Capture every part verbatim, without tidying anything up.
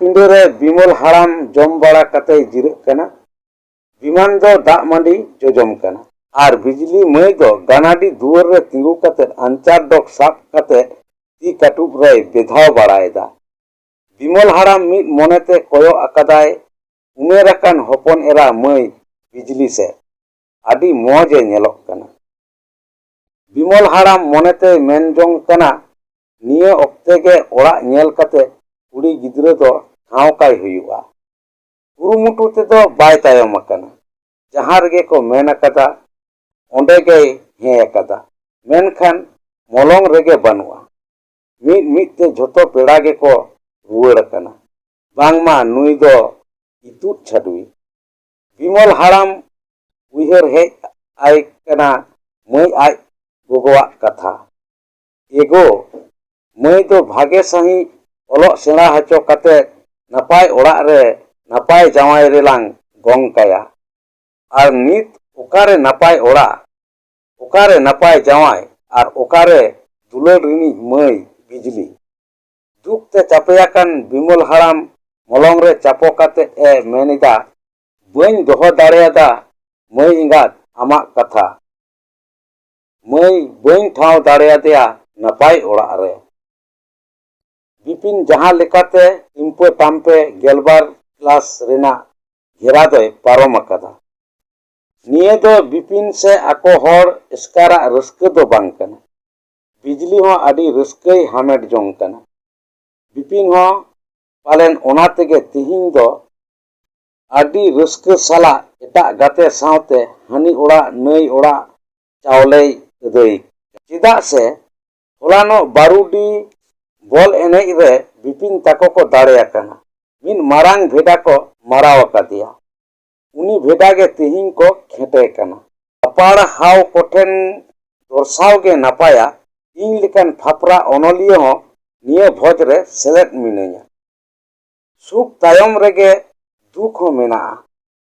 ᱯᱤᱸᱰᱟᱹ ᱨᱮ ᱵᱤᱢᱚᱞ ᱦᱟᱲᱟᱢ ᱡᱚᱢ ᱵᱟᱲᱟ ᱠᱟᱛᱮᱭ ᱡᱤᱨᱟᱹᱜ ᱠᱟᱱᱟ᱾ ᱵᱤᱢᱟᱱ ᱫᱚ ᱫᱟᱜ ᱢᱟᱹᱰᱤ ᱡᱚᱡᱚᱢ ᱠᱟᱱᱟ᱾ ᱟᱨ ᱵᱤᱡᱽᱞᱤ ᱢᱟᱹᱭ ᱫᱚ ᱜᱟᱱᱟᱰᱤ ᱫᱩᱣᱟᱹᱨ ᱨᱮ ᱛᱤᱸᱜᱩ ᱠᱟᱛᱮ ᱟᱧᱪᱟᱨ ᱰᱚᱜᱽ ᱥᱟᱵ ᱠᱟᱛᱮ ᱛᱤ ᱠᱟᱹᱴᱩᱵ ᱨᱮᱭ ᱵᱮᱫᱷᱟᱣ ᱵᱟᱲᱟᱭᱮᱫᱟ᱾ ᱵᱤᱢᱚᱞ ᱦᱟᱲᱟᱢ ᱢᱤᱫ ᱢᱚᱱᱮᱛᱮ ᱠᱚᱭᱚᱜ ᱟᱠᱟᱫᱟᱭ ᱩᱢᱮᱨ ᱟᱠᱟᱱ ᱦᱚᱯᱚᱱ ᱮᱨᱟ ᱢᱟᱹᱭ ᱵᱤᱡᱽᱞᱤ ᱥᱮᱫ᱾ ᱟᱹᱰᱤ ᱢᱚᱡᱽ ᱮ ᱧᱮᱞᱚᱜ ᱠᱟᱱᱟ᱾ ᱵᱤᱢᱚᱞ ᱦᱟᱲᱟᱢ ᱢᱚᱱᱮᱛᱮᱭ ᱢᱮᱱ ᱡᱚᱝ ᱠᱟᱱᱟ, ᱱᱤᱭᱟᱹ ᱚᱠᱛᱮ ᱜᱮ ᱚᱲᱟᱜ ᱧᱮᱞ ᱠᱟᱛᱮ ᱠᱩᱲᱤ ᱜᱤᱫᱽᱨᱟᱹ ᱫᱚ ᱴᱷᱟᱶ ᱠᱟᱭ ᱦᱩᱭᱩᱜᱼᱟ᱾ ᱠᱩᱨᱩᱢᱩᱴᱩ ᱛᱮᱫᱚ ᱵᱟᱭ ᱛᱟᱭᱚᱢ ᱟᱠᱟᱱᱟ᱾ ᱡᱟᱦᱟᱸ ᱨᱮᱜᱮ ᱠᱚ ᱢᱮᱱ ᱟᱠᱟᱫᱟ, ᱚᱸᱰᱮ ᱜᱮᱭ ᱦᱮᱸ ᱟᱠᱟᱫᱟ᱾ ᱢᱮᱱᱠᱷᱟᱱ ᱢᱚᱞᱚᱝ ᱨᱮᱜᱮ ᱵᱟᱹᱱᱩᱜᱼᱟ᱾ ᱢᱤᱫ ᱢᱤᱫ ᱛᱮ ᱡᱷᱚᱛᱚ ᱯᱮᱲᱟ ᱜᱮᱠᱚ ᱨᱩᱣᱟᱹᱲ ᱟᱠᱟᱱᱟ᱾ ᱵᱟᱝᱢᱟ ᱱᱩᱭ ᱫᱚ ᱤᱛᱩᱫ ᱪᱷᱟᱹᱰᱣᱤ᱾ ᱵᱤᱢᱚᱞ ᱦᱟᱲᱟᱢ ᱩᱭᱦᱟᱹᱨ ᱦᱮᱡ ᱟᱭ ᱠᱟᱱᱟ ᱢᱟᱹᱭ ᱟᱡ ᱜᱚᱜᱚᱣᱟᱜ ᱠᱟᱛᱷᱟ᱾ ᱮᱜᱳ, ᱢᱟᱹᱭ ᱫᱚ ᱵᱷᱟᱜᱮ ᱥᱟᱺᱦᱤᱡ ᱚᱞᱚᱜ ᱥᱮᱬᱟ ᱦᱚᱪᱚ ᱠᱟᱛᱮ ᱱᱟᱯᱟᱭ ᱚᱲᱟᱜ ᱨᱮ ᱱᱟᱯᱟᱭ ᱡᱟᱶᱟᱭ ᱨᱮᱞᱟᱝ ᱜᱚᱝ ᱠᱟᱭᱟ᱾ ᱟᱨ ᱱᱤᱛ ᱚᱠᱟᱨᱮ ᱱᱟᱯᱟᱭ ᱚᱲᱟᱜ, ᱚᱠᱟᱨᱮ ᱱᱟᱯᱟᱭ ᱡᱟᱶᱟᱭ ᱟᱨ ᱚᱠᱟᱨᱮ ᱫᱩᱞᱟᱹᱲ ᱨᱤᱱᱤᱡ ᱢᱟᱹᱭ ᱵᱤᱡᱽᱞᱤ? ᱫᱩᱠ ᱛᱮ ᱪᱟᱯᱮ ᱟᱠᱟᱱ ᱵᱤᱢᱚᱞ ᱦᱟᱲᱟᱢ ᱢᱚᱞᱚᱝ ᱨᱮ ᱪᱟᱯᱚ ᱠᱟᱛᱮ ᱮ ᱢᱮᱱ ᱮᱫᱟ, ᱵᱟᱹᱧ ᱫᱚᱦᱚ ᱫᱟᱲᱮᱭᱟᱫᱟ ᱢᱟᱹᱭ ᱮᱸᱜᱟᱛ ᱟᱢᱟᱜ ᱠᱟᱛᱷᱟ᱾ ᱢᱟᱹᱭ ᱵᱟᱹᱧ ᱴᱷᱟᱶ ᱫᱟᱲᱮᱭᱟᱫᱮᱭᱟ ᱱᱟᱯᱟᱭ ᱚᱲᱟᱜ ᱨᱮ᱾ ᱵᱤᱯᱤᱱ ᱡᱟᱦᱟᱸ ᱞᱮᱠᱟᱛᱮ ᱴᱤᱢᱯᱟᱹ ᱴᱟᱢᱯᱮ ᱜᱮᱞᱵᱟᱨ ᱠᱞᱟᱥ ᱨᱮᱱᱟᱜ ᱜᱷᱮᱨᱟ ᱫᱚᱭ ᱯᱟᱨᱚᱢ ᱟᱠᱟᱫᱟ᱾ ᱱᱤᱭᱟᱹ ᱫᱚ ᱵᱤᱯᱤᱱ ᱥᱮ ᱟᱠᱚ ᱦᱚᱲ ᱮᱥᱠᱟᱨᱟᱜ ᱨᱟᱹᱥᱠᱟᱹ ᱫᱚ ᱵᱟᱝ ᱠᱟᱱᱟ᱾ ᱵᱤᱡᱽᱞᱤ ᱦᱚᱸ ᱟᱹᱰᱤ ᱨᱟᱹᱥᱠᱟᱹᱭ ᱦᱟᱢᱮᱴ ᱡᱚᱝ ᱠᱟᱱᱟ᱾ ᱵᱤᱯᱤᱱ ᱦᱚᱸ ᱯᱟᱞᱮᱱ ᱚᱱᱟ ᱛᱮᱜᱮ ᱛᱤᱦᱤᱧ ᱫᱚ ᱟᱹᱰᱤ ᱨᱟᱹᱥᱠᱟᱹ ᱥᱟᱞᱟᱜ ᱮᱴᱟᱜ ᱜᱟᱛᱮ ᱥᱟᱶᱛᱮ ᱦᱟᱹᱱᱤ ᱚᱲᱟᱜ ᱱᱟᱹᱭ ᱚᱲᱟᱜ ᱪᱟᱣᱞᱮᱭ ᱟᱹᱫᱟᱹᱭ᱾ ᱪᱮᱫᱟᱜ ᱥᱮ ᱦᱚᱞᱟᱱᱚᱜ ᱵᱟᱨᱩᱰᱤ ᱵᱚᱞ ᱮᱱᱮᱡ ᱨᱮ ᱵᱤᱯᱤᱱ ᱛᱟᱠᱚ ᱠᱚ ᱫᱟᱲᱮ ᱟᱠᱟᱱᱟ᱾ ᱢᱤᱫ ᱢᱟᱨᱟᱝ ᱵᱷᱮᱰᱟ ᱠᱚ ᱢᱟᱨᱟᱣ ᱟᱠᱟᱫᱮᱭᱟ᱾ ᱩᱱᱤ ᱵᱷᱮᱰᱟ ᱜᱮ ᱛᱤᱦᱤᱧ ᱠᱚ ᱠᱷᱮᱴᱮ ᱠᱟᱱᱟ᱾ ᱦᱟᱯᱟᱲ ᱦᱟᱣ ᱠᱚᱴᱷᱮᱱ ᱫᱚᱨᱥᱟᱣ ᱜᱮ ᱱᱟᱯᱟᱭᱟ, ᱤᱧ ᱞᱮᱠᱟᱱ ᱯᱷᱟᱯᱨᱟ ᱚᱱᱚᱞᱤᱭᱟᱹ ᱦᱚᱸ ᱱᱤᱭᱟᱹ ᱵᱷᱚᱡᱽ ᱨᱮ ᱥᱮᱞᱮᱫ ᱢᱤᱱᱟᱹᱧᱟ᱾ ᱥᱩᱠ ᱛᱟᱭᱚᱢ ᱨᱮᱜᱮ ᱫᱩᱠ ᱦᱚᱸ ᱢᱮᱱᱟᱜᱼᱟ᱾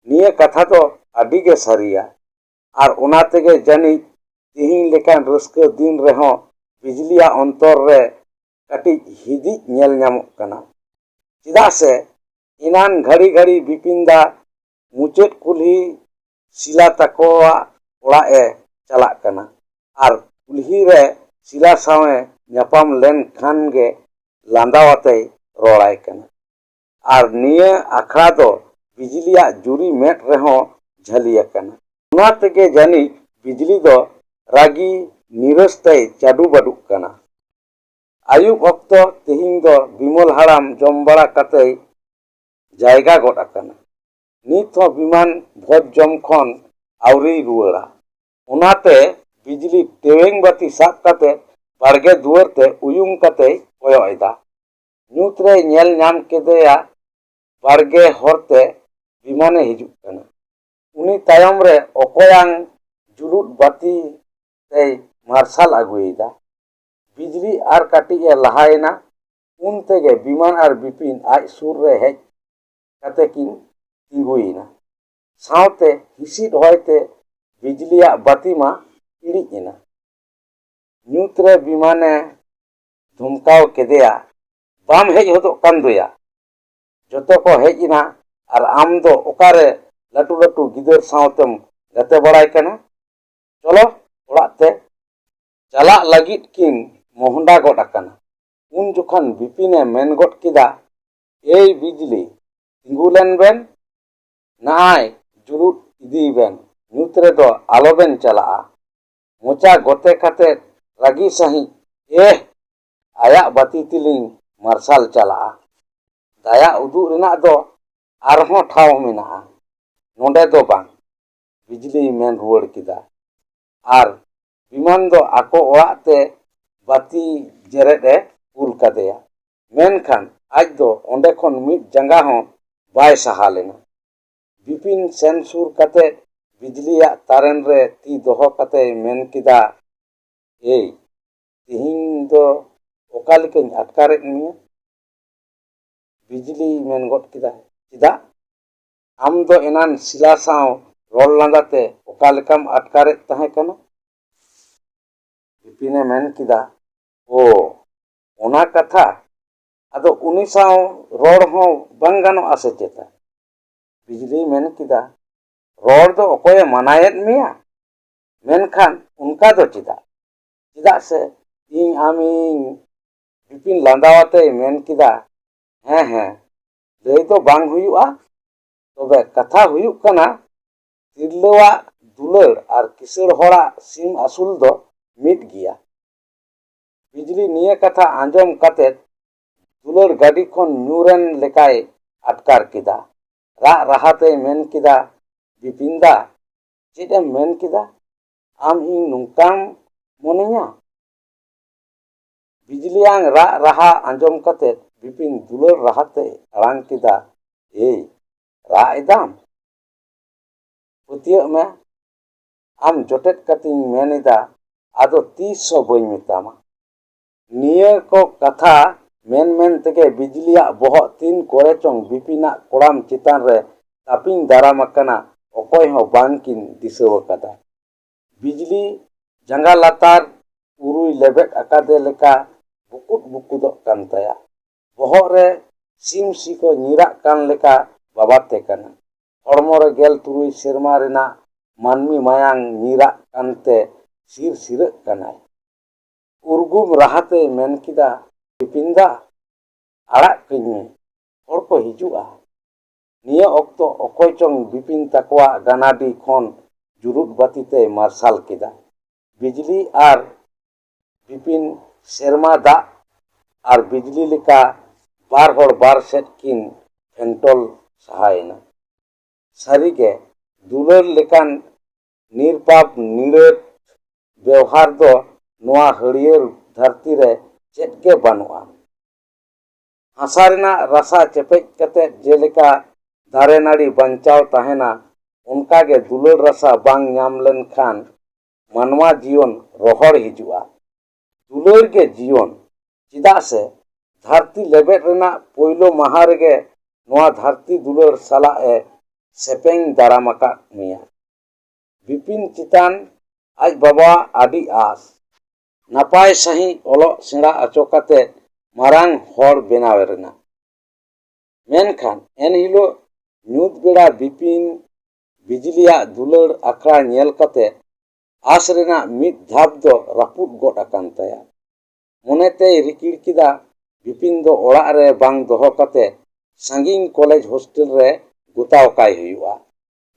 ᱱᱤᱭᱟᱹ ᱠᱟᱛᱷᱟ ᱫᱚ ᱟᱹᱰᱤ ᱜᱮ ᱥᱟᱹᱨᱤᱭᱟ᱾ ᱟᱨ ᱚᱱᱟ ᱛᱮᱜᱮ ᱡᱟᱹᱱᱤᱡ ᱛᱤᱦᱤᱧ ᱞᱮᱠᱟᱱ ᱨᱟᱹᱥᱠᱟᱹ ᱫᱤᱱ ᱨᱮᱦᱚᱸ ᱵᱤᱡᱽᱞᱤᱭᱟᱜ ᱚᱱᱛᱚᱨ ᱨᱮ ᱠᱟᱹᱴᱤᱡ ᱦᱤᱫᱤᱡ ᱧᱮᱞ ᱧᱟᱢᱚᱜ ᱠᱟᱱᱟ᱾ ᱪᱮᱫᱟᱜ ᱥᱮ ᱮᱱᱟᱱ ᱜᱷᱟᱹᱲᱤ ᱜᱷᱟᱹᱲᱤ ᱵᱤᱯᱤᱱ ᱫᱟ ᱢᱩᱪᱟᱹᱫ ᱠᱩᱞᱦᱤ ᱥᱤᱞᱟ ᱛᱟᱠᱚᱣᱟᱜ ᱚᱲᱟᱜ ᱮ ᱪᱟᱞᱟᱜ ᱠᱟᱱᱟ ᱟᱨ ᱠᱩᱞᱦᱤ ᱨᱮ ᱥᱤᱞᱟ ᱥᱟᱶ ᱮ ᱧᱟᱯᱟᱢ ᱞᱮᱱ ᱠᱷᱟᱱ ᱜᱮ ᱞᱟᱸᱫᱟ ᱟᱛᱮᱭ ᱨᱚᱲᱟᱭ ᱠᱟᱱᱟ᱾ ᱟᱨ ᱱᱤᱭᱟᱹ ᱟᱠᱷᱲᱟ ᱫᱚ ᱵᱤᱡᱽᱞᱤᱭᱟᱜ ᱡᱩᱨᱤ ᱢᱮᱫ ᱨᱮᱦᱚᱸ ᱡᱷᱟᱹᱞᱤ ᱟᱠᱟᱱᱟ᱾ ᱚᱱᱟ ᱛᱮᱜᱮ ᱡᱟᱹᱱᱤᱡ ᱵᱤᱡᱽᱞᱤ ᱫᱚ ᱨᱟᱹᱜᱤ ᱱᱤᱨᱟᱹᱥ ᱛᱮᱭ ᱪᱟᱰᱩ ᱵᱟᱹᱰᱩᱜ ᱠᱟᱱᱟ᱾ ᱟᱹᱭᱩᱵ ᱚᱠᱛᱚ ᱛᱮᱦᱮᱧ ᱫᱚ ᱵᱤᱢᱚᱞ ᱦᱟᱲᱟᱢ ᱡᱚᱢ ᱵᱟᱲᱟ ᱠᱟᱛᱮᱭ ᱡᱟᱭᱜᱟ ᱜᱚᱫ ᱟᱠᱟᱱᱟ᱾ ᱱᱤᱛ ᱦᱚᱸ ᱵᱤᱢᱟᱱ ᱵᱷᱚᱡᱽ ᱡᱚᱢ ᱠᱷᱚᱱ ᱟᱹᱣᱨᱤᱭ ᱨᱩᱣᱟᱹᱲᱟ᱾ ᱚᱱᱟᱛᱮ ᱵᱤᱡᱽᱞᱤ ᱴᱮᱣᱮᱧ ᱵᱟᱹᱛᱤ ᱥᱟᱵ ᱠᱟᱛᱮ ᱵᱟᱲᱜᱮ ᱫᱩᱣᱟᱹᱨ ᱛᱮ ᱩᱭᱩᱝ ᱠᱟᱛᱮᱭ ᱠᱚᱭᱚᱜ ᱮᱫᱟ᱾ ᱧᱩᱛ ᱨᱮᱭ ᱧᱮᱞ ᱧᱟᱢ ᱠᱮᱫᱮᱭᱟ ᱵᱟᱲᱜᱮ ᱦᱚᱨᱛᱮ ᱵᱤᱢᱟᱱᱮ ᱦᱤᱡᱩᱜ ᱠᱟᱱᱟ᱾ ᱩᱱᱤ ᱛᱟᱭᱚᱢ ᱨᱮ ᱚᱠᱚᱭᱟᱝ ᱡᱩᱞᱩᱫ ᱵᱟᱹᱛᱤ ᱛᱮᱭ ᱢᱟᱨᱥᱟᱞ ᱟᱹᱜᱩᱭᱮᱫᱟ᱾ ᱵᱤᱡᱽᱞᱤ ᱟᱨ ᱠᱟᱹᱴᱤᱡ ᱮ ᱞᱟᱦᱟᱭᱮᱱᱟ, ᱩᱱ ᱛᱮᱜᱮ ᱵᱤᱢᱟᱱ ᱟᱨ ᱵᱤᱯᱤᱱ ᱟᱡ ᱥᱩᱨ ᱨᱮ ᱦᱮᱡ ᱠᱟᱛᱮ ᱠᱤᱱ ᱛᱤᱸᱜᱩᱭᱮᱱᱟ᱾ ᱥᱟᱶᱛᱮ ᱦᱤᱥᱤᱫ ᱦᱚᱭᱛᱮ ᱵᱤᱡᱽᱞᱤᱭᱟᱜ ᱵᱟᱹᱛᱤ ᱢᱟ ᱤᱬᱤᱡ ᱮᱱᱟ᱾ ᱧᱩᱛ ᱨᱮ ᱵᱤᱢᱟᱱᱮ ᱫᱷᱚᱢᱠᱟᱣ ᱠᱮᱫᱮᱭᱟ, "ᱵᱟᱢ ᱦᱮᱡ ᱦᱚᱫᱚᱜ ᱠᱟᱱ ᱫᱚᱭᱟ? ᱡᱚᱛᱚ ᱠᱚ ᱦᱮᱡ ᱮᱱᱟ ᱟᱨ ᱟᱢ ᱫᱚ ᱚᱠᱟᱨᱮ ᱞᱟᱹᱴᱩ ᱞᱟᱹᱴᱩ ᱜᱤᱫᱟᱹᱨ ᱥᱟᱶᱛᱮᱢ ᱜᱟᱛᱮ ᱵᱟᱲᱟᱭ ᱠᱟᱱᱟ? ᱪᱚᱞᱚ ᱚᱲᱟᱜ ᱛᱮ!" ᱪᱟᱞᱟᱜ ᱞᱟᱹᱜᱤᱫ ᱠᱤᱱ ᱢᱚᱦᱰᱟ ᱜᱚᱫ ᱟᱠᱟᱱᱟ᱾ ᱩᱱ ᱡᱚᱠᱷᱚᱱ ᱵᱤᱯᱤᱱᱮ ᱢᱮᱱ ᱜᱚᱫ ᱠᱮᱫᱟ, "ᱮᱭ ᱵᱤᱡᱽᱞᱤ, ᱛᱤᱸᱜᱩ ᱞᱮᱱ ᱵᱮᱱ, ᱱᱟᱭ ᱡᱩᱞᱩᱫ ᱤᱫᱤᱭ ᱵᱮᱱ, ᱧᱩᱛ ᱨᱮᱫᱚ ᱟᱞᱚ ᱵᱮᱱ ᱪᱟᱞᱟᱜᱼᱟ᱾" ᱢᱚᱪᱟ ᱜᱚᱛᱮ ᱠᱟᱛᱮ ᱨᱟᱹᱜᱤ ᱥᱟᱺᱦᱤᱡ, "ᱮᱦ, ᱟᱭᱟᱜ ᱵᱟᱹᱛᱤ ᱛᱮᱞᱤᱧ ᱢᱟᱨᱥᱟᱞ ᱪᱟᱞᱟᱜᱼᱟ᱾ ᱫᱟᱭᱟ ᱩᱫᱩᱜ ᱨᱮᱱᱟᱜ ᱫᱚ ᱟᱨᱦᱚᱸ ᱴᱷᱟᱶ ᱢᱮᱱᱟᱜᱼᱟ, ᱱᱚᱰᱮ ᱫᱚ ᱵᱟᱝ᱾" ᱵᱤᱡᱽᱞᱤᱭ ᱢᱮᱱ ᱨᱩᱣᱟᱹᱲ ᱠᱮᱫᱟ᱾ ᱟᱨ ᱵᱤᱢᱟᱱ ᱫᱚ ᱟᱠᱚ ᱚᱲᱟᱜ ᱛᱮ ᱵᱟᱹᱛᱤ ᱡᱮᱨᱮᱫ ᱮ ᱠᱩᱞ ᱠᱟᱫᱮᱭᱟ᱾ ᱢᱮᱱᱠᱷᱟᱱ ᱟᱡ ᱫᱚ ᱚᱸᱰᱮ ᱠᱷᱚᱱ ᱢᱤᱫ ᱡᱟᱸᱜᱟ ᱦᱚᱸ ᱵᱟᱭ ᱥᱟᱦᱟ ᱞᱮᱱᱟ᱾ ᱵᱤᱯᱤᱱ ᱥᱮᱱ ᱥᱩᱨ ᱠᱟᱛᱮ ᱵᱤᱡᱽᱞᱤᱭᱟᱜ ᱛᱟᱨᱮᱱ ᱨᱮ ᱛᱤ ᱫᱚᱦᱚ ᱠᱟᱛᱮᱭ ᱢᱮᱱ ᱠᱮᱫᱟ, "ᱮᱭ, ᱛᱮᱦᱮᱧ ᱫᱚ ᱚᱠᱟ ᱞᱮᱠᱟᱧ ᱟᱴᱠᱟᱨᱮᱫ ᱢᱮᱭᱟ?" ᱵᱤᱡᱽᱞᱤᱭ ᱢᱮᱱ ᱜᱚᱫ ᱠᱮᱫᱟ, "ᱪᱮᱫᱟᱜ? ᱟᱢ ᱫᱚ ᱮᱱᱟᱱ ᱥᱤᱞᱟ ᱥᱟᱶ ᱨᱚᱲ ᱞᱟᱸᱫᱟ ᱛᱮ ᱚᱠᱟ ᱞᱮᱠᱟᱢ ᱟᱴᱠᱟᱨᱮᱫ ᱛᱟᱦᱮᱸ ᱠᱟᱱᱟ?" ᱵᱤᱯᱤᱱᱮ ᱢᱮᱱ ᱠᱮᱫᱟ, "ᱳ, ᱚᱱᱟ ᱠᱟᱛᱷᱟ? ᱟᱫᱚ ᱩᱱᱤ ᱥᱟᱶ ᱨᱚᱲ ᱦᱚᱸ ᱵᱟᱝ ᱜᱟᱱᱚᱜᱼᱟ ᱥᱮ ᱪᱮᱛᱟ? ᱵᱤᱡᱽᱞᱤᱭ ᱢᱮᱱ ᱠᱮᱫᱟ, ᱨᱚᱲ ᱫᱚ ᱚᱠᱚᱭᱮ ᱢᱟᱱᱟᱭᱮᱫ ᱢᱮᱭᱟ? ᱢᱮᱱᱠᱷᱟᱱ ᱚᱱᱠᱟ ᱫᱚ ᱪᱮᱫᱟᱜ? ᱪᱮᱫᱟᱜ ᱥᱮ ᱤᱧ ᱟᱢᱤᱧ ᱵᱤᱯᱤᱱ ᱞᱟᱸᱫᱟ ᱟᱛᱮᱭ ᱢᱮᱱ ᱠᱮᱫᱟ, ᱦᱮᱸ, ᱦᱮᱸ, ᱞᱟᱹᱭ ᱫᱚ ᱵᱟᱝ ᱦᱩᱭᱩᱜᱼᱟ, ᱛᱚᱵᱮ ᱠᱟᱛᱷᱟ ᱦᱩᱭᱩᱜ ᱠᱟᱱᱟ, ᱛᱤᱨᱞᱟᱹᱣᱟᱜ ᱫᱩᱞᱟᱹᱲ ᱟᱨ ᱠᱤᱥᱟᱹᱬ ᱦᱚᱲᱟᱜ ᱥᱤᱢ ᱟᱹᱥᱩᱞ ᱫᱚ ᱢᱤᱫ ᱜᱮᱭᱟ᱾ ᱵᱤᱡᱽᱞᱤ ᱱᱤᱭᱟᱹ ᱠᱟᱛᱷᱟ ᱟᱸᱡᱚᱢ ᱠᱟᱛᱮ ᱫᱩᱞᱟᱹᱲ ᱜᱟᱹᱰᱤ ᱠᱷᱚᱱ ᱧᱩᱨᱮᱱ ᱞᱮᱠᱟᱭ ᱟᱴᱠᱟᱨ ᱠᱮᱫᱟ᱾ ᱨᱟᱜ ᱨᱟᱦᱟᱛᱮᱭ ᱢᱮᱱ ᱠᱮᱫᱟ, ᱵᱤᱯᱤᱱ ᱫᱟ, ᱪᱮᱫ ᱮᱢ ᱢᱮᱱ ᱠᱮᱫᱟ? ᱟᱢ ᱤᱧ ᱱᱚᱝᱠᱟᱢ ᱢᱚᱱᱮᱧᱟ? ᱵᱤᱡᱽᱞᱤᱭᱟᱝ ᱨᱟᱜ ᱨᱟᱦᱟ ᱟᱸᱡᱚᱢ ᱠᱟᱛᱮ ᱵᱤᱯᱤᱱ ᱫᱩᱞᱟᱹᱲ ᱨᱟᱦᱟᱛᱮᱭ ᱟᱲᱟᱝ ᱠᱮᱫᱟ, ᱮᱭ, ᱨᱟᱜ ᱮᱫᱟᱢ? ᱯᱟᱹᱛᱭᱟᱹᱜ ᱢᱮ, ᱟᱢ ᱡᱚᱴᱮᱫ ᱠᱟᱛᱮᱧ ᱢᱮᱱ ᱮᱫᱟ, ᱟᱫᱚ ᱛᱤᱥ ᱦᱚᱸ ᱵᱟᱹᱧ ᱢᱮᱛᱟᱢᱟ᱾ ᱱᱤᱭᱟᱹ ᱠᱚ ᱠᱟᱛᱷᱟ ᱢᱮᱱ ᱢᱮᱱ ᱛᱮᱜᱮ ᱵᱤᱡᱽᱞᱤᱭᱟᱜ ᱵᱚᱦᱚᱜ ᱛᱤᱱ ᱠᱚᱨᱮ ᱪᱚᱝ ᱵᱤᱯᱤᱱᱟᱜ ᱠᱚᱲᱟᱢ ᱪᱮᱛᱟᱱ ᱨᱮ ᱛᱟᱹᱯᱤᱧ ᱫᱟᱨᱟᱢ ᱟᱠᱟᱱᱟ, ᱚᱠᱚᱭ ᱦᱚᱸ ᱵᱟᱝ ᱠᱤᱱ ᱫᱤᱥᱟᱹᱣ ᱟᱠᱟᱫᱟ᱾ ᱵᱤᱡᱽᱞᱤ ᱡᱟᱸᱜᱟ ᱞᱟᱛᱟᱨ ᱩᱨᱩᱭ ᱞᱮᱵᱮᱫ ᱟᱠᱟᱫᱮ ᱞᱮᱠᱟ ᱵᱩᱠᱩᱫ ᱵᱩᱠᱩᱫᱚᱜ ᱠᱟᱱ ᱛᱟᱭᱟ᱾ ᱵᱚᱦᱚᱜ ᱨᱮ ᱥᱤᱢ ᱥᱤ ᱠᱚ ᱧᱤᱨᱟᱜ ᱠᱟᱱ ᱞᱮᱠᱟ ᱵᱟᱵᱟᱫ ᱛᱮ ᱠᱟᱱᱟ᱾ ᱦᱚᱲᱢᱚ ᱨᱮ ᱜᱮᱞ ᱛᱩᱨᱩᱭ ᱥᱮᱨᱢᱟ ᱨᱮᱱᱟᱜ ᱢᱟᱹᱱᱢᱤ ᱢᱟᱭᱟᱝ ᱧᱤᱨᱟᱜ ᱠᱟᱱᱛᱮ ᱥᱤᱨ ᱥᱤᱨᱟᱹᱜ ᱠᱟᱱᱟᱭ᱾ ᱩᱨᱜᱩᱢ ᱨᱟᱦᱟᱛᱮᱭ ᱢᱮᱱ ᱠᱮᱫᱟ, ᱵᱤᱯᱤᱱ ᱫᱟ, ᱟᱲᱟᱜ ᱠᱟᱹᱧ ᱢᱮ, ᱦᱚᱲ ᱠᱚ ᱦᱤᱡᱩᱜᱼᱟ᱾ ᱱᱤᱭᱟᱹ ᱚᱠᱛᱚ ᱚᱠᱚᱭ ᱪᱚᱝ ᱵᱤᱯᱤᱱ ᱛᱟᱠᱚᱣᱟᱜ ᱜᱟᱱᱟᱰᱤ ᱠᱷᱚᱱ ᱡᱩᱨᱩᱫ ᱵᱟᱹᱛᱤ ᱛᱮᱭ ᱢᱟᱨᱥᱟᱞ ᱠᱮᱫᱟ᱾ ᱵᱤᱡᱽᱞᱤ ᱟᱨ ᱵᱤᱯᱤᱱ ᱥᱮᱨᱢᱟ ᱫᱟᱜ ᱟᱨ ᱵᱤᱡᱽᱞᱤ ᱞᱮᱠᱟ ᱵᱟᱨ ᱦᱚᱲ ᱵᱟᱨ ᱥᱮᱫ ᱠᱤᱱ ᱯᱷᱮᱱᱴᱚᱞ ᱥᱟᱦᱟᱭᱮᱱᱟ᱾ ᱥᱟᱹᱨᱤᱜᱮ, ᱫᱩᱞᱟᱹᱲ ᱞᱮᱠᱟᱱ ᱱᱤᱨᱯᱟᱯ ᱱᱤᱨᱟᱹᱴ ᱵᱮᱣᱦᱟᱨ ᱫᱚ ᱱᱚᱣᱟ ᱦᱟᱹᱨᱭᱟᱹᱲ ᱫᱷᱟᱹᱨᱛᱤ ᱨᱮ ᱪᱮᱫ ᱜᱮ ᱵᱟᱹᱱᱩᱜᱼᱟ᱾ ᱦᱟᱥᱟ ᱨᱮᱱᱟᱜ ᱨᱟᱥᱟ ᱪᱮᱯᱮᱡ ᱠᱟᱛᱮ ᱡᱮᱞᱮᱠᱟ ᱫᱟᱨᱮ ᱱᱟᱹᱲᱤ ᱵᱟᱧᱪᱟᱣ ᱛᱟᱦᱮᱱᱟ, ᱚᱱᱠᱟᱜᱮ ᱫᱩᱞᱟᱹᱲ ᱨᱟᱥᱟ ᱵᱟᱝ ᱧᱟᱢ ᱞᱮᱱᱠᱷᱟᱱ ᱢᱟᱱᱣᱟ ᱡᱤᱭᱚᱱ ᱨᱚᱦᱚᱲ ᱦᱤᱡᱩᱜᱼᱟ᱾ ᱫᱩᱞᱟᱹᱲ ᱜᱮ ᱡᱤᱭᱚᱱ, ᱪᱮᱫᱟᱜ ᱥᱮ ᱫᱷᱟᱹᱨᱛᱤ ᱞᱮᱵᱮᱫ ᱨᱮᱱᱟᱜ ᱯᱳᱭᱞᱳ ᱢᱟᱦᱟ ᱨᱮᱜᱮ ᱱᱚᱣᱟ ᱫᱷᱟᱹᱨᱛᱤ ᱫᱩᱞᱟᱹᱲ ᱥᱟᱞᱟᱜ ᱮ ᱥᱮᱯᱮᱧ ᱫᱟᱨᱟᱢ ᱟᱠᱟᱫ ᱢᱮᱭᱟ᱾ ᱵᱤᱯᱤᱱ ᱪᱮᱛᱟᱱ ᱟᱡ ᱵᱟᱵᱟᱣᱟᱜ ᱟᱹᱰᱤ ᱟᱸᱥ᱾ ᱱᱟᱯᱟᱭ ᱥᱟᱺᱦᱤᱡ ᱚᱞᱚᱜ ᱥᱮᱬᱟ ᱚᱪᱚ ᱠᱟᱛᱮ ᱢᱟᱨᱟᱝ ᱦᱚᱲ ᱵᱮᱱᱟᱣ ᱨᱮᱱᱟᱜ᱾ ᱢᱮᱱᱠᱷᱟᱱ ᱮᱱᱦᱤᱞᱳᱜ ᱧᱩᱛ ᱵᱮᱲᱟ ᱵᱤᱯᱤᱱ ᱵᱤᱡᱽᱞᱤᱭᱟᱜ ᱫᱩᱞᱟᱹᱲ ᱟᱠᱷᱲᱟ ᱧᱮᱞ ᱠᱟᱛᱮ ᱟᱸᱥ ᱨᱮᱱᱟᱜ ᱢᱤᱫ ᱫᱷᱟᱯ ᱫᱚ ᱨᱟᱹᱯᱩᱫ ᱜᱚᱫ ᱟᱠᱟᱱ ᱛᱟᱭᱟ᱾ ᱢᱚᱱᱮᱛᱮᱭ ᱨᱤᱠᱤᱲ ᱠᱮᱫᱟ, ᱵᱤᱯᱤᱱ ᱫᱚ ᱚᱲᱟᱜ ᱨᱮ ᱵᱟᱝ ᱫᱚᱦᱚ ᱠᱟᱛᱮ ᱥᱟᱺᱜᱤᱧ ᱠᱚᱞᱮᱡᱽ ᱦᱳᱥᱴᱮᱞ ᱨᱮ ᱜᱚᱛᱟᱣ ᱠᱟᱭ ᱦᱩᱭᱩᱜᱼᱟ,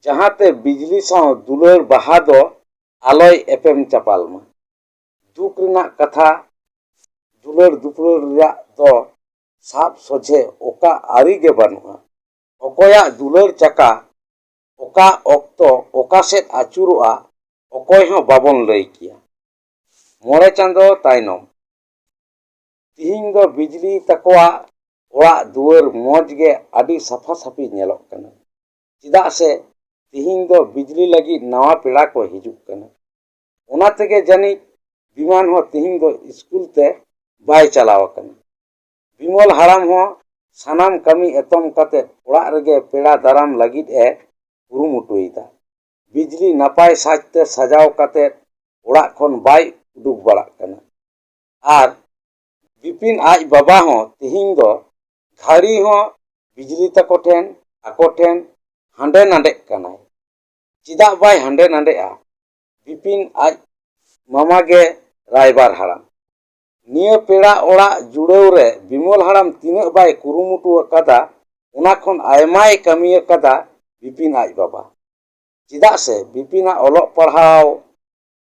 ᱡᱟᱦᱟᱸᱛᱮ ᱵᱤᱡᱽᱞᱤ ᱥᱟᱶ ᱫᱩᱞᱟᱹᱲ ᱵᱟᱦᱟ ᱫᱚ ᱟᱞᱚᱭ ᱮᱯᱮᱢ ᱪᱟᱯᱟᱞ ᱢᱟ᱾ ᱫᱩᱠ ᱨᱮᱱᱟᱜ ᱠᱟᱛᱷᱟ, ᱫᱩᱞᱟᱹᱲ ᱫᱩᱯᱩᱞᱟᱹᱲ ᱨᱮᱭᱟᱜ ᱫᱚ ᱥᱟᱵ ᱥᱚᱡᱷᱮ ᱚᱠᱟ ᱟᱹᱨᱤ ᱜᱮ ᱵᱟᱹᱱᱩᱜᱼᱟ᱾ ᱚᱠᱚᱭᱟᱜ ᱫᱩᱞᱟᱹᱲ ᱪᱟᱠᱟ ᱚᱠᱟ ᱚᱠᱛᱚ ᱚᱠᱟ ᱥᱮᱫ ᱟᱹᱪᱩᱨᱚᱜᱼᱟ, ᱚᱠᱚᱭ ᱦᱚᱸ ᱵᱟᱵᱚᱱ ᱞᱟᱹᱭ ᱠᱮᱭᱟ᱾ ᱢᱚᱬᱮ ᱪᱟᱸᱫᱚ ᱛᱟᱭᱱᱚᱢ, ᱛᱤᱦᱤᱧ ᱫᱚ ᱵᱤᱡᱽᱞᱤ ᱛᱟᱠᱚᱣᱟᱜ ᱚᱲᱟᱜ ᱫᱩᱣᱟᱹᱨ ᱢᱚᱡᱽ ᱜᱮ ᱟᱹᱰᱤ ᱥᱟᱯᱷᱟ ᱥᱟᱹᱯᱷᱤ ᱧᱮᱞᱚᱜ ᱠᱟᱱᱟ᱾ ᱪᱮᱫᱟᱜ ᱥᱮ ᱛᱤᱦᱤᱧ ᱫᱚ ᱵᱤᱡᱽᱞᱤ ᱞᱟᱹᱜᱤᱫ ᱱᱟᱣᱟ ᱯᱮᱲᱟ ᱠᱚ ᱦᱤᱡᱩᱜ ᱠᱟᱱᱟ᱾ ᱚᱱᱟ ᱛᱮᱜᱮ ᱡᱟᱹᱱᱤᱡ ᱵᱤᱢᱟᱱ ᱦᱚᱸ ᱛᱤᱦᱤᱧ ᱫᱚ ᱥᱠᱩᱞ ᱛᱮ ᱵᱟᱭ ᱪᱟᱞᱟᱣ ᱟᱠᱟᱱᱟ᱾ ᱵᱤᱢᱚᱞ ᱦᱟᱲᱟᱢ ᱦᱚᱸ ᱥᱟᱱᱟᱢ ᱠᱟᱹᱢᱤ ᱮᱛᱚᱢ ᱠᱟᱛᱮ ᱚᱲᱟᱜ ᱨᱮᱜᱮ ᱯᱮᱲᱟ ᱫᱟᱨᱟᱢ ᱞᱟᱹᱜᱤᱫ ᱮ ᱠᱩᱨᱩᱢᱩᱴᱩᱭᱮᱫᱟ᱾ ᱵᱤᱡᱽᱞᱤ ᱱᱟᱯᱟᱭ ᱥᱟᱡᱽᱛᱮ ᱥᱟᱡᱟᱣ ᱠᱟᱛᱮ ᱚᱲᱟᱜ ᱠᱷᱚᱱ ᱵᱟᱭ ᱩᱰᱩᱠ ᱵᱟᱲᱟᱜ ᱠᱟᱱᱟ᱾ ᱟᱨ ᱵᱤᱯᱤᱱ ᱟᱡ ᱵᱟᱵᱟ ᱦᱚᱸ ᱛᱤᱦᱤᱧ ᱫᱚ ᱜᱷᱟᱹᱲᱤ ᱦᱚᱸ ᱵᱤᱡᱽᱞᱤ ᱛᱟᱠᱚ ᱴᱷᱮᱱ, ᱟᱠᱚ ᱴᱷᱮᱱ ᱦᱟᱸᱰᱮ ᱱᱟᱰᱮᱜ ᱠᱟᱱᱟᱭ᱾ ᱪᱮᱫᱟᱜ ᱵᱟᱭ ᱦᱟᱸᱰᱮ ᱱᱟᱰᱮᱜᱼᱟ? ᱵᱤᱯᱤᱱ ᱟᱡ ᱢᱟᱢᱟ ᱜᱮ ᱨᱟᱭᱵᱟᱨ ᱦᱟᱲᱟᱢ᱾ ᱱᱤᱭᱟᱹ ᱯᱮᱲᱟ ᱚᱲᱟᱜ ᱡᱩᱲᱟᱹᱣ ᱨᱮ ᱵᱤᱢᱚᱞ ᱦᱟᱲᱟᱢ ᱛᱤᱱᱟᱹᱜ ᱵᱟᱭ ᱠᱩᱨᱩᱢᱩᱴᱩ ᱟᱠᱟᱫᱟ, ᱚᱱᱟ ᱠᱷᱚᱱ ᱟᱭᱢᱟᱭ ᱠᱟᱹᱢᱤ ᱟᱠᱟᱫᱟ ᱵᱤᱯᱤᱱ ᱟᱡ ᱵᱟᱵᱟ᱾ ᱪᱮᱫᱟᱜ ᱥᱮ ᱵᱤᱯᱤᱱᱟᱜ ᱚᱞᱚᱜ ᱯᱟᱲᱦᱟᱣ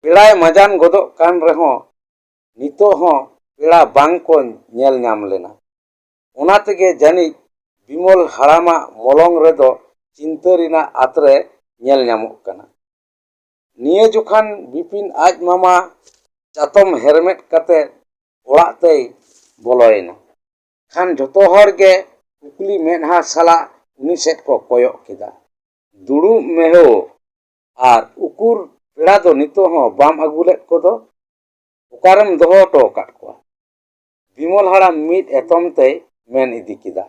ᱯᱮᱲᱟᱭ ᱢᱟᱡᱟᱱ ᱜᱚᱫᱚᱜ ᱠᱟᱱ ᱨᱮᱦᱚᱸ ᱱᱤᱛᱚᱜ ᱦᱚᱸ ᱯᱮᱲᱟ ᱵᱟᱝ ᱠᱚ ᱧᱮᱞ ᱧᱟᱢ ᱞᱮᱱᱟ᱾ ᱚᱱᱟ ᱛᱮᱜᱮ ᱡᱟᱹᱱᱤᱡ ᱵᱤᱢᱚᱞ ᱦᱟᱲᱟᱢᱟᱜ ᱢᱚᱞᱚᱝ ᱨᱮᱫᱚ ᱪᱤᱱᱛᱟᱹ ᱨᱮᱱᱟᱜ ᱟᱛᱨᱮ ᱧᱮᱞ ᱧᱟᱢᱚᱜ ᱠᱟᱱᱟ᱾ ᱱᱤᱭᱟᱹ ᱡᱚᱠᱷᱟᱱ ᱵᱤᱯᱤᱱ ᱟᱡ ᱢᱟᱢᱟ ᱪᱟᱛᱚᱢ ᱦᱮᱨᱢᱮᱫ ᱠᱟᱛᱮ ᱚᱲᱟᱜ ᱛᱮᱭ ᱵᱚᱞᱚᱭᱮᱱᱟ᱾ ᱠᱷᱟᱱ ᱡᱚᱛᱚ ᱦᱚᱲ ᱜᱮ ᱠᱩᱠᱞᱤ ᱢᱮᱫᱦᱟ ᱥᱟᱞᱟᱜ ᱩᱱᱤ ᱥᱮᱫ ᱠᱚ ᱠᱚᱭᱚᱜ ᱠᱮᱫᱟ᱾ "ᱫᱩᱲᱩᱵ ᱢᱮ ᱦᱳ, ᱟᱨ ᱩᱠᱩᱨ ᱯᱮᱲᱟ ᱫᱚ ᱱᱤᱛᱚᱜ ᱦᱚᱸ ᱵᱟᱢ ᱟᱹᱜᱩ ᱞᱮᱫ ᱠᱚᱫᱚ? ᱚᱠᱟᱨᱮᱢ ᱫᱚᱦᱚ ᱦᱚᱴᱚ ᱟᱠᱟᱫ ᱠᱚᱣᱟ?" ᱵᱤᱢᱚᱞ ᱦᱟᱲᱟᱢ ᱢᱤᱫ ᱮᱛᱚᱢ ᱛᱮᱭ ᱢᱮᱱ ᱤᱫᱤ ᱠᱮᱫᱟ᱾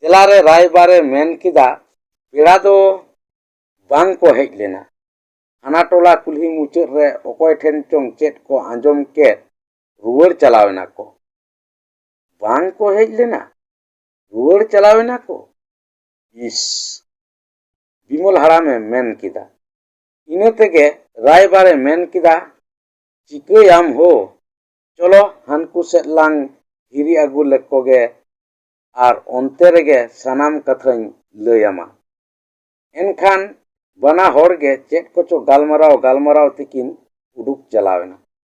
ᱛᱮᱞᱟᱨᱮ ᱨᱟᱭᱵᱟᱨᱮ ᱢᱮᱱ ᱠᱮᱫᱟ, "ᱯᱮᱲᱟ ᱫᱚ ᱵᱟᱝ ᱠᱚ ᱦᱮᱡ ᱞᱮᱱᱟ᱾ ᱦᱟᱱᱟ ᱴᱚᱞᱟ ᱠᱩᱞᱦᱤ ᱢᱩᱪᱟᱹᱫ ᱨᱮ ᱚᱠᱚᱭ ᱴᱷᱮᱱ ᱪᱚᱝ ᱪᱮᱫ ᱠᱚ ᱟᱸᱡᱚᱢ ᱠᱮᱫ, ᱨᱩᱣᱟᱹᱲ ᱪᱟᱞᱟᱣ ᱮᱱᱟ ᱠᱚ᱾ ᱵᱟᱝ ᱠᱚ ᱦᱮᱡ ᱞᱮᱱᱟ? ᱨᱩᱣᱟᱹᱲ ᱪᱟᱞᱟᱣ ᱮᱱᱟ ᱠᱚ? ᱤᱥ, ᱵᱤᱢᱚᱞ ᱦᱟᱲᱟᱢᱮ ᱢᱮᱱ ᱠᱮᱫᱟ᱾ ᱤᱱᱟᱹ ᱛᱮᱜᱮ ᱨᱟᱭᱵᱟᱨᱮ ᱢᱮᱱ ᱠᱮᱫᱟ, ᱪᱤᱠᱟᱹᱭᱟᱢ ᱦᱳ, ᱪᱚᱞᱚ ᱦᱟᱱᱠᱩ ᱥᱮᱫ ᱞᱟᱝ ᱦᱤᱨᱤ ᱟᱹᱜᱩ ᱞᱮᱠᱚ ᱜᱮ, ᱟᱨ ᱚᱱᱛᱮ ᱨᱮᱜᱮ ᱥᱟᱱᱟᱢ ᱠᱟᱛᱷᱟᱧ ᱞᱟᱹᱭ ᱟᱢᱟ᱾ ᱮᱱᱠᱷᱟᱱ ᱵᱟᱱᱟ ᱦᱚᱲ ᱜᱮ ᱪᱮᱫ ᱠᱚᱪᱚ ᱜᱟᱞᱢᱟᱨᱟᱣ ᱜᱟᱞᱢᱟᱨᱟᱣ ᱛᱮᱠᱤᱱ ᱩᱰᱩᱠ ᱪᱟᱞᱟᱣ ᱮᱱᱟ᱾